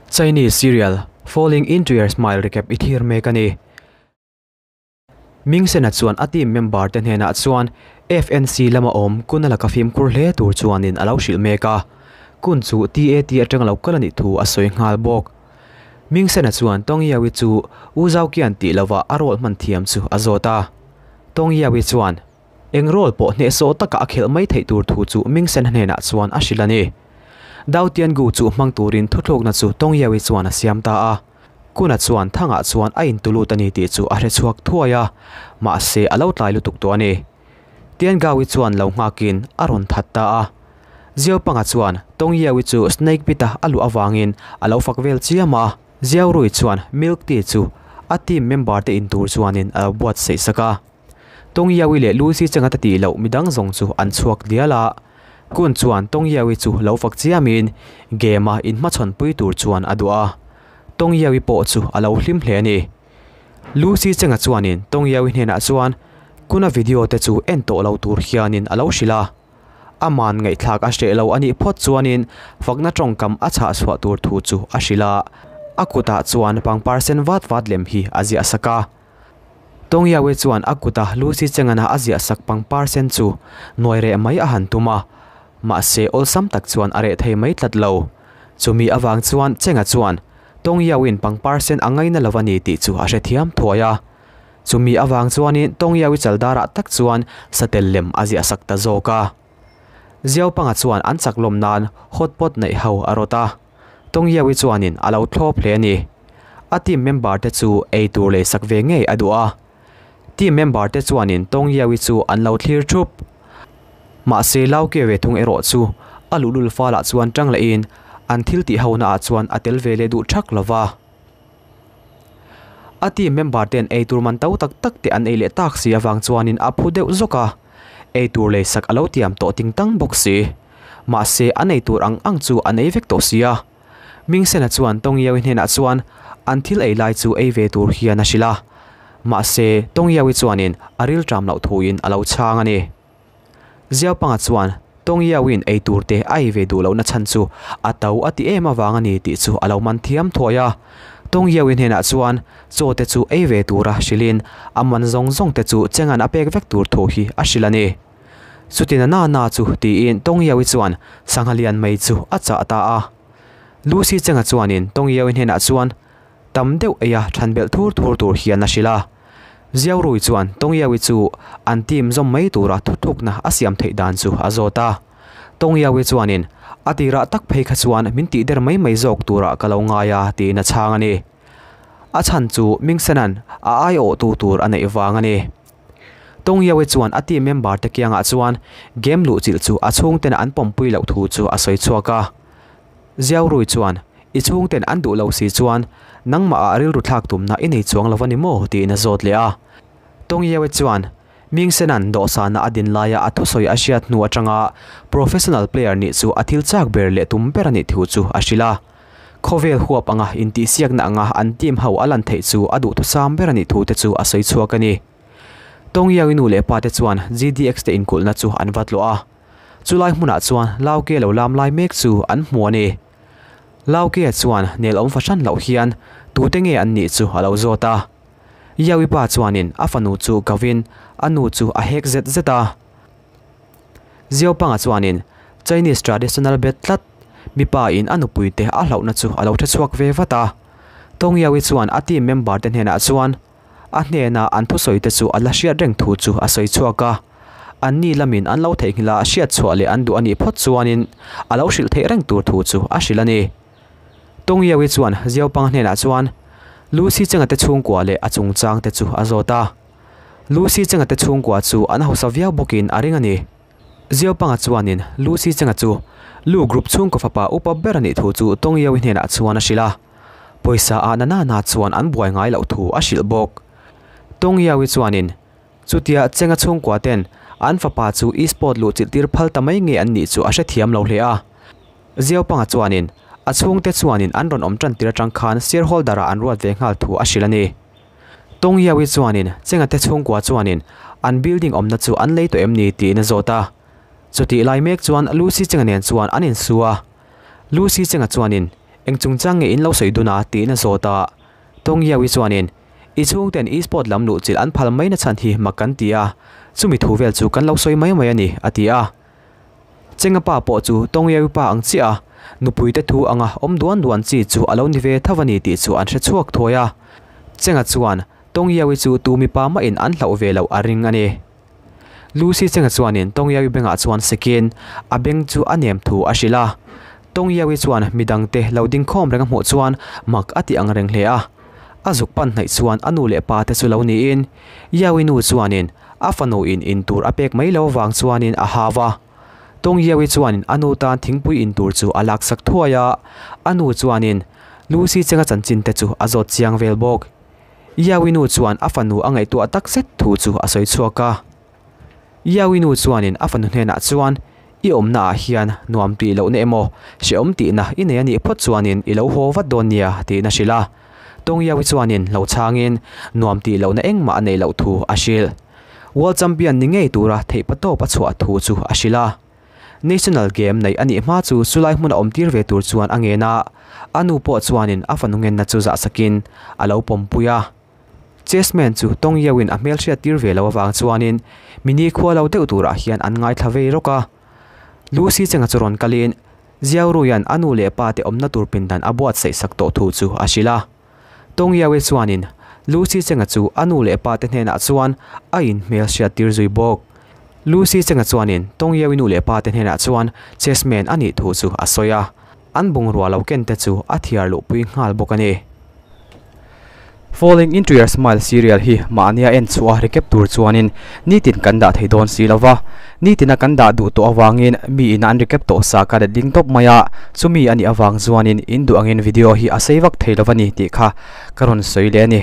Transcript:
Chinese serial Falling Into Your Smile recap i thlir mek a ni. Mingsena chuan a team member te hnenah chuan FNC lama awm Kun-a laka fimkhur hle tur chuanin a lo hrilh mek a, Kun chu TAT atang lo kal a nih thu a sawi nghal bawk. Mingsena chuan Tong Yawi chu U Zaukian tih lova a role hman thiam chu a zawt a. Tong Yawi chuan Eng role pawh hnehsawh taka a khelh mai theih tur thu chu Mingsena hnenah chuan a hrilh a ni. Dao Tiangu chu hmang turin thuthlukna chu Tong Yawi chuan a siam ta a. Kuna chuan thangah chuan a intulut a ni tih chu a hre chhuak thuai a, mahse a lo tlai lutuk tawh a ni. Tiangaui chuan lo nghakin a rawn that ta a. Ziaupanga chuan Tongyaui chu snake pit-a a luh avangin a lo fak vel chiam a. Ziaurui chuan milk tea chu a team member te in tur chuanin a lo buatsaih sak a. Tongyaui leh Lucy changa ta tih loh midang zawng chu an chhuak dial a. Kun chuan Tongyaui chu lo fak chiamin game-a inhmachhawnpui tur chuan a duh a. Tongyaui pawh chu a lo hlim hle a ni. Lucy Chenga chuanin Tongyaui hnenah chuan Kuna video te chu en tawh lo tur hianin a lo hrilh a. Aman ngaihthlak a hreh lo a nih phawt chuanin fakna tawngkam a chhah chhuah tur thu chu a hrilh a. A kutah chuan pangpar sen vat vat lem hi a ziah sak a. Tongyaui chuan a kuta Lucy Chengana a ziah sak pangpar sen chu nuai reh mai a han tum a. Mahse awlsam tak chuan a reh thei mai tlat lo. Chumi avang chuan Chenga chuan Tawng Yauin pangpar sen a ngaina lo a ni tih chu a hrethiam thuai a. Chumi avang chuanin Tawng Yaui chaldarah tak chuan satel lem a ziah sak ta zawk a. Ziaupanga chuan an chak lawm nan hot pot neih ho a rawt a. Tawng Yaui chuanin a lo thlawp hle a ni. A team member te chu ei tur lei sak ve ngei a duh a. Team member te chuanin Tawng Yaui chu an lo thlir thup. Mahse Lauke ve thung erawh chu a luhlul falah chuan tang lehin an thil tih ho naah chuan a tel ve leh duh thak lo va. A team member ten eitur man to tak tak te an ei leh tak si avang chuanin a phu deuh zawk a, eitur lei sak a lo tiam tawh ting tang bawk si. Mahse an eitur ang ang chu an ei vek tawh si a. Mingsena chuan Tongyawi hnenah chuan an thil ei lai chu ei ve tur hian a hrilh a. Mahse Tongyawi chuanin a rilṭam loh thuin a lo chhang a ni. Ziaupanga chuan Tongyawiin ei tur te a ei ve duh lohna chhan chu a to a ti em avang a ni tih chu a lo man thiam thuai a. Tongyawi hnenah chuan chaw te chu ei ve tura hrilhin a man zawng zawng te chu Chengan a pek vek tur thu hi a hrilh a ni. Chutin a na na chu tiin Tongyawi chuan sangha lian mai chu a chah ta a. Lucy Chenga chuanin Tongyawi hnenah chuan tam deuh eia than belh thur thur tur hian a hrilh a. Ziaurui chuan Tongyawi chu an team zawm mai tura thuthukna a siam theih dan chu a zawt a. Tongyawi chuanin a tirah tak phei kha chuan min tih der mai mai zawk turah ka lo ngai a tiin a chhang a ni. A chhan chu Mingsena'n a aiawhtu tur a neih vang a ni. Tongyawi chuan a team member te kiangah chuan game luhchilh chu a chhungten an pawmpui loh thu chu a sawi chhuak a. Ziaurui chuan, I chhungten an duh lo si chuan nangmah ah rilru thlak tumna i nei chuang lo a ni maw? tiin a zawt leh a. Tongyewe chuan, Mingsena'n dawhsana a din laia a thusawi a hriat hnu atanga professional player nih chu a thil chak ber leh tum ber a nih thu chu a hrilh a. Khawvel huap anga intihsiakna anga an team ho a lan theih chu a duhthusam ber a nih thu te chu a sawi chhuak a ni. Tongyewi nu leh pa te chuan GDX te inkulhna chu an va tlawh a. Chulai hmunah chuan Lauke lo lam lai mek chu an hmu a ni. Lauke chuan nel awm fahran loh hian tute nge an nih chu a lo zawt a. Yawi pa chuanin a fanu chu kavin a nu chu a hek zet zet a. Ziaupanga chuanin Chinese traditional bet tlat mipa in a nupui te a hlauhna chu a lo hre chhuak ve vat a. Tawng Yawi chuan a team member te hnenah chuan A hnena an thusawi te chu a la hriat reng thu chu a sawi chhuak a. Anni lamin an lo theihnghilh a hriat chhuah leh an duh a nih phawt chuanin a lo hrilh theih reng tur thu chu a hrilh a ni. Tongyawi chuan Ziaupang hnenah chuan Lucy Chenga te chhungkua leh a chungchang te chu a zawt a. Lucy Chenga te chhungkua chu an hausa viau bawkin a ring a ni. Ziaupanga chuanin Lucy Chenga chu Lu Group chhungkaw fapa upa ber a nih thu chu Tongyawi hnenah chuan a hrilh a. Pawisa ah na na chuan an buai ngai loh thu a hrilh bawk. Tawng Yawi chuanin, Chutia Chenga chhungkua ten an fapa chu e-sport luh chilh tir phal ta mai nge an nih chu a hrethiam lo hle a. Ziaupanga chuanin, a chhungte chuanin an rawn awm tan tir atang khan shareholder ah an ruat ve nghal thu a hrilh a ni. Tawng Yawi chuanin, Chenga te chhungkua chuanin an building awmna chu an lei tawh em ni tiin a zawt a. Chutih lai mek chuan Lucy Chenga nen chuan an insu a. Lucy Chenga chuanin. Eng chungchang nge in lo sawi dun a? tiin a zawt a. Tawng Yaui chuanin, I chhungten e-sport lam luhchilh an phal mai na chhan hi mak kan ti a, chumi thu vel chu kan lo sawi mai mai a ni, a ti a. Chenga pa pawh chu Tawng Yaui pa ang chiah a, nupuite thu anga awm duan duan chi chu a lo ni ve tho a ni tih chu an hre chhuak thuai a. Chenga chuan Tawng Yaui chu tu mipa mahin an hlauh ve loh a ring a ni. Lucy Chenga chuanin Tawng Yaui bengah chuan sekin a beng chu a nem thu a hrilh a. Tawng Yaui chuan midangte lo ding khawm reng a hmuh chuan mak a ti ang reng hle a. A zuk pan hnaih chuan a nu leh pa te chu lo niin Yaui nu chuanin a fanu in in tur a pek mai lo vang chuanin a hau a. Tawng Yaui chuanin a nu tan thingpui in tur chu a laksak thuai a, a nu chuanin Lucy Chenga chanchin te chu a zawt chiang vel bawk. Yawinu chuan a fanu a ngaihtuah tak zet thu chu a sawi chhuak a. Yawinu chuanin a fanu hnenah chuan, I awmnaah hian nuam tih lohna emaw, hrehawm tihna i nei a nih phawt chuanin i lo haw vat dawn nia, tiin a hrilh a. Tawng Yawi chuanin lo chhangin nuam tih lohna engmah a neih loh thu a hrilh. World Champion ni ngei tura theihpatawp a chhuah thu chu a hrilh a. National Game neih a nih hma chu chulai hmun a awm tir ve tur chuan a ngen a, a nu pawh chuanin a fanu ngenna chu zah sakin a lo pawmpui a. Chessman chu tawng iauin a hmelhriat tir ve lo avang chuanin mini khua lo deuh turah hian an ngaithla vei rawk a. Lucy Chenga chu rawn kalin Ziauruia'n a nu leh pa te awmna tur pindan a buatsaih sak tawh thu chu a hrilh a. Tawng Iaui chuanin Lucy Chenga chu a nu leh pa te hnenah chuan a inhmelhriat tir zui bawk. Lucy Chenga chuanin Tawng Iaui nu leh pa te hnenah chuan chessman a nih thu chu a sawi a, an bungrua lo ken te chu a thiar luhpui nghal bawk a ni. Falling Into Your Smile serial hi mahnia en chhuah a recap tur chuanin nitin kan dah thei dawn si lova, nitina kan dah duh tawh avangin mi ina an recap tawh sa ka let ding tawp mai a, chumi a nih avang chuanin in duh angin video hi a sei vak thei lova ni tih kha ka rawn sawi leh a ni.